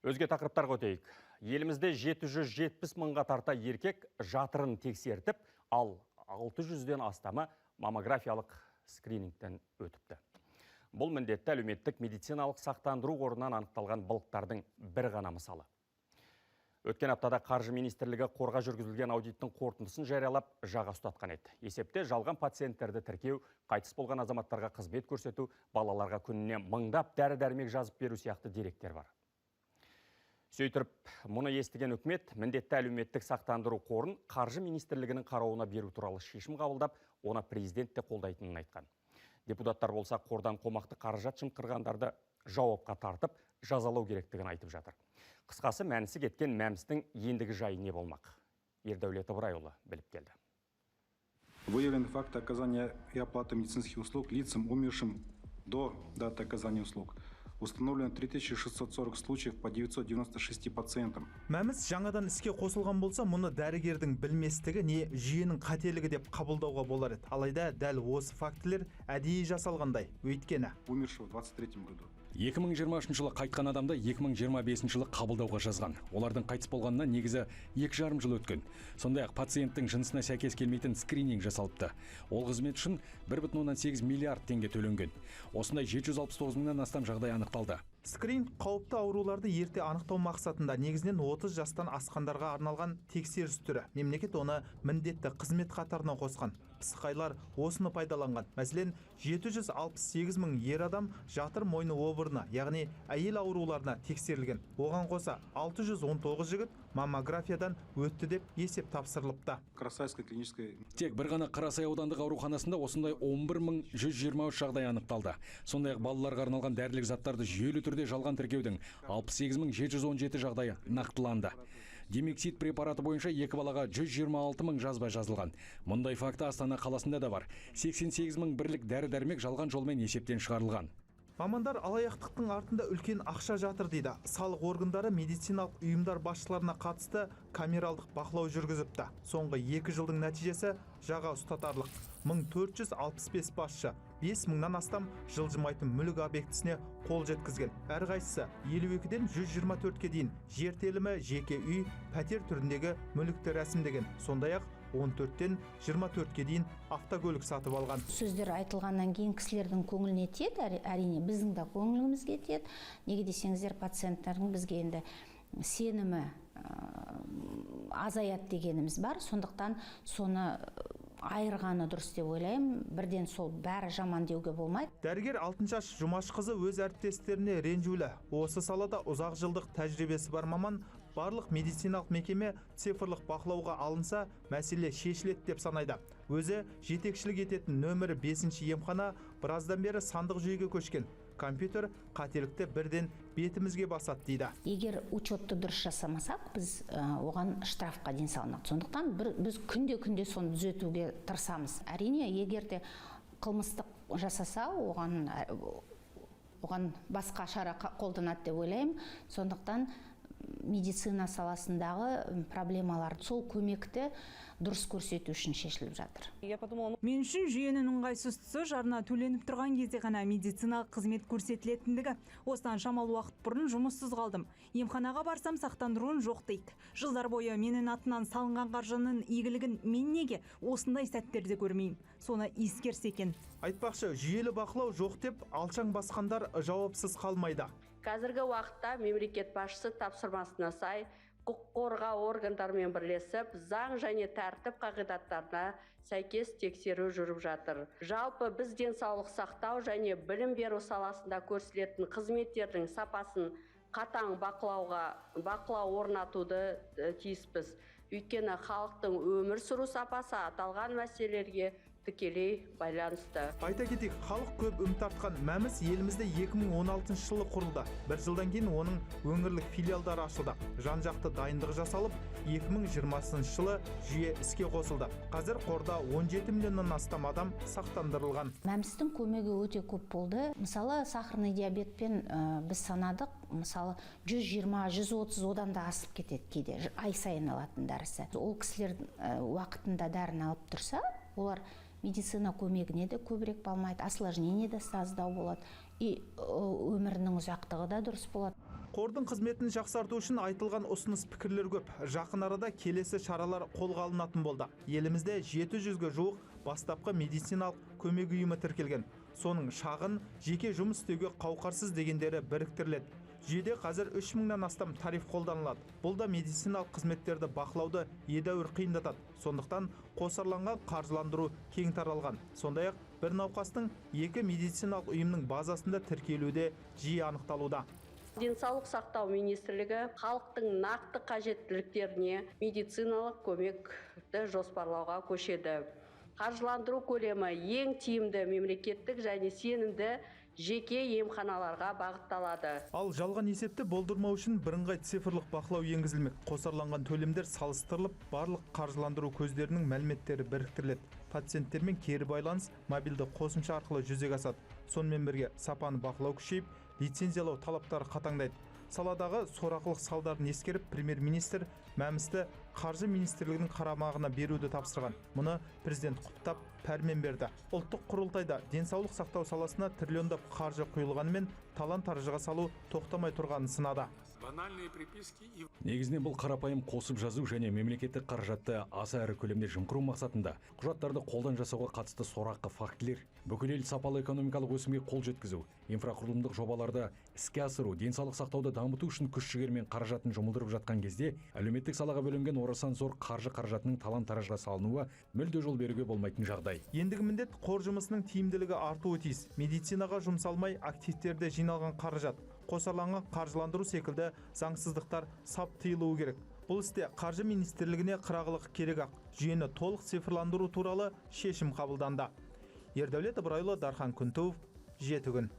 Өзге тақырыптарға өтейік. Елімізде 770 мыңға тарта еркек жатырын тексертіп, ал 600-ден астамы маммографиялық скринингтен өтіпті. Бұл міндетті әлеуметтік медициналық сақтандыру қорынан анықталған былықтардың бір ғана мысалы. Өткен аптада Қаржы министрлігі қорға жүргізілген аудиттің қорытындысын жариялап, жаға ұстатқан еді. Есепте жалған пациенттерді тіркеу, қайтыс болған азаматтарға қызмет көрсету, балаларға күніне мыңдап дәрі-дәрмек жазып беру сияқты деректер бар. Сөйтіп, мұны естіген үкімет міндетті әлеуметтік сақтандыру қорын Қаржы министрлігінің қарауына беру туралы шешім қабылдап, оны президент те қолдайтынын айтқан. Депутаттар болса, қордан қомақты қаражат жымқырғандарды жауапқа тартып, жазалау керектігін айтып жатыр. Қысқасы, мәнісі кеткен МӘМС-тің ендігі жайы не болмақ? Ердәулет Ыбырайұлы біліп келді. Выявлены факты оказания и оплаты медицинских услуг лицам, умершим до даты оказания услуг. Установлено 3640 случаев по 996 пациентам. МӘМС жаңадан іске қосылған болса, мұны дәрігердің білместігі не жүйенің қателігі деп қабылдауға болар еді. Алайда дәл осы фактілер әдейі жасалғандай. Өйткені умершего в 2023 году. 2023 жылы қайтқан адамды 2025 жылы қабылдауға жазған. Олардың қайтыс болғанына негізі 2,5 жыл өткен. Сондай-ақ пациенттің жынысына сәйкес келмейтін скрининг жасалыпты. Ол қызмет үшін 1,8 миллиард теңге төленген. Осындай 769 мыңнан астам жағдай анықталды. Скрининг қауіпті ауруларды ерте анықтау мақсатында негізінен 30 жастан асқандарға арналған тексеріс түрі. Мемлекет оны міндетті қызмет қатарына қосқан. Пысықайлар осыны пайдаланған. Мәселен, 768 мың ер адам жатыр мойны обырына, яғни әйел ауруларына тексерілген. Оған қоса 619 жігіт маммографиядан өтті деп есеп тапсырылыпты. Карасайской клинической Тек бір ғана Қарасай аудандық ауруханасында осындай 11 123 жағдай анықталды. Сондай-ақ балаларға арналған дәрілік заттарды жүйелі түрде жалған тіркеудің 68 717 жағдайы нақтыланды. Димексид препараты бойынша екі балаға 126 мың жазба жазылған. Мұндай факті Астана қаласында да бар. 88 мың бірлік дәрі-дәрмек жалған жолмен есептен шығарылған. Мамандар алаяқтықтың артында үлкен ақша жатыр дейді. Салық органдары медициналық ұйымдар басшыларына қатысты камералдық бақылау жүргізіпті. Соңғы 2 жылдың нәтижесі жаға ұстатарлық. 1465 басшы 5 мыңнан астам жылжымайтын мүлік объектісіне қол жеткізген. Әрқайсысы 52-ден 124-ке дейін жер телімі, жеке үй, пәтер түріндегі мүлікті рәсімдеген. Сондай-ақ 14-тен 24-ке дейін автокөлік сатып алған. Сөздер айтылғаннан кейін кісілердің көңіліне тиеді, әрине, біздің де көңілімізге тиеді. Неге десеңіздер, пациенттердің бізге енді сенімі азаяды дегеніміз бар. Сондықтан соны айырғаны дұрыс деп ойлаймын. Бірден сол бәрі жаман деуге болмайды. Дәрігер Алтыншаш Жұмашқызы өз әріптестеріне ренжулі. Осы салада ұзақ жылдық тәжірибесі бар маман барлық медициналық мекеме цифрлық бақылауға алынса, мәселе шешіледі деп санайды. Өзі жетекшілік ететін нөмірі 5 емхана біраздан бері сандық жүйеге көшкен. Компьютер қателікті бірден бетімізге басады дейді. Егер учетты дұрыс жасамасақ, біз оған штрафқа дейін салынады. Сондықтан біз күнде күнде соны түзетуге тырысамыз. Әрине, егер де қылмыстық жасаса, оған басқа шара қолданады деп ойлаймын. Сондықтан медицина саласындағы проблемалар сол көмекті дұрыс көрсету үшін шешіліп жатыр. Я подумала, ну, Мен үшін жүйенің ыңғайсыз тұсы жарна төленіп тұрған кезде ғана медициналық қызмет көрсетілетіндігі. Осыдан шамалы уақыт бұрын жұмыссыз қалдым. Емханаға барсам, сақтандыруым жоқ дейді. Жылдар бойы менің атынан салынған қаржының игілігін мен неге осындай сәттерде көрмеймін? Соны ескерсе екен. Айтпақшы, жүйелі бақылау жоқ деп алшаң басқандар жауапсыз қалмайды. Қазіргі уақытта мемлекет басшысы тапсырмасына сай құқық қорғау органдарымен бірлесіп, заң және тәртіп қағидаттарына сәйкес тексеру жүріп жатыр. Жалпы, біз денсаулық сақтау және білім беру саласында көрсетілетін қызметтердің сапасын қатаң бақылау орнатуды тиіспіз. Өйткені халықтың өмір сүру сапасы аталған мәселелерге тікелей байланысты. Айта кетейік, халық көп үміт артқан МӘМС елімізде 2016 жылы құрылды. Бір жылдан кейін оның өңірлік филиалдары ашылды. Жан-жақты дайындық жасалып, 2020 жылы жүйе іске қосылды. Қазір қорда 17 миллионнан астам адам сақтандырылған. МӘМС-тің көмегі өте көп болды. Мысалы, сахарный диабетпен біз санадық, мысалы, 120, 130, одан да асып кетеді кейде ай сайын алатын дәрісі. Ол кісілер уақытында дәріні алып тұрса, олар медицина көмегіне де көбірек бармайды, осложнение де аздау болады и өмірінің ұзақтығы да дұрыс болады. Қордың қызметін жақсарту үшін айтылған ұсыныс пікірлер көп. Жақын арада келесі шаралар қолға алынатын болды. Елімізде 700-ге жуық бастапқы медициналық көмек ұйымы тіркелген. Соның шағын, жеке жұмыс істеуге қауқарсыз дегендері біріктіріледі. Жүйеде қазір 3000-нан астам тариф қолданылады. Бұл да медициналық қызметтерді бақылауды едәуір қиындатады. Сондықтан қосарланған қаржыландыру кең таралған. Сондай-ақ бір науқастың екі медициналық ұйымның базасында тіркелуі де жиі анықталуда. Денсаулық сақтау министрлігі халықтың нақты қажеттіліктеріне медициналық көмекті жоспарлауға көшеді. Қаржыландыру көлемі ең тиімді мемлекеттік және сенімді жеке емханаларға бағытталады. Ал жалған есепті болдырмау үшін бірыңғай цифрлық бақылау енгізілмек. Қосарланған төлемдер салыстырылып, барлық қаржыландыру көздерінің мәліметтері біріктіріледі. Пациенттермен кері байланыс мобильді қосымша арқылы жүзеге асады. Сонымен бірге сапаны бақылау күшейіп, лицензиялау талаптары қатаңдайды. Саладағы сорақылық салдарын ескеріп, премьер-министр МӘМС-ті Қаржы министрлігінің қарамағына беруді тапсырған. Мұны президент құптап пәрмен берді. Ұлттық құрылтайда денсаулық сақтау саласына триллиондап қаржы құйылғанымен талан-таражға салу тоқтамай тұрғанын сынады. Банальные приписки и Негізінен бұл қарапайым қосып жазу және мемлекеттік қаражатты аса ірі көлемде жымқыру мақсатында құжаттарды қолдан жасауға қатысты сорақы фактілер. Бүкіл ел сапалы экономикалық өсімге қол жеткізу, инфрақұрылымдық жобаларды іске асыру, денсаулық сақтауды дамыту үшін күш жігер мен қаражатын жұмылдырып жатқан кезде әлеуметтік салаға бөлінген орасан зор қаржы қаражатының талан-таражға салынуы мүлде жол беруге болмайтын жағдай. Ендігі міндет қор жұмысының тиімділігі артуы тиіс. Медицинаға жұмсалмай активтерде жиналған қаражат, қосарланған қаржыландыру секілді заңсыздықтар сап тыйылуы керек. Бұл істе Қаржы министрлігіне қырағылық керек ақ. Жүйені толық цифрландыру туралы шешім қабылданды. Ердәулет Ыбырайұлы, Дархан Күнтуов, 7 күн.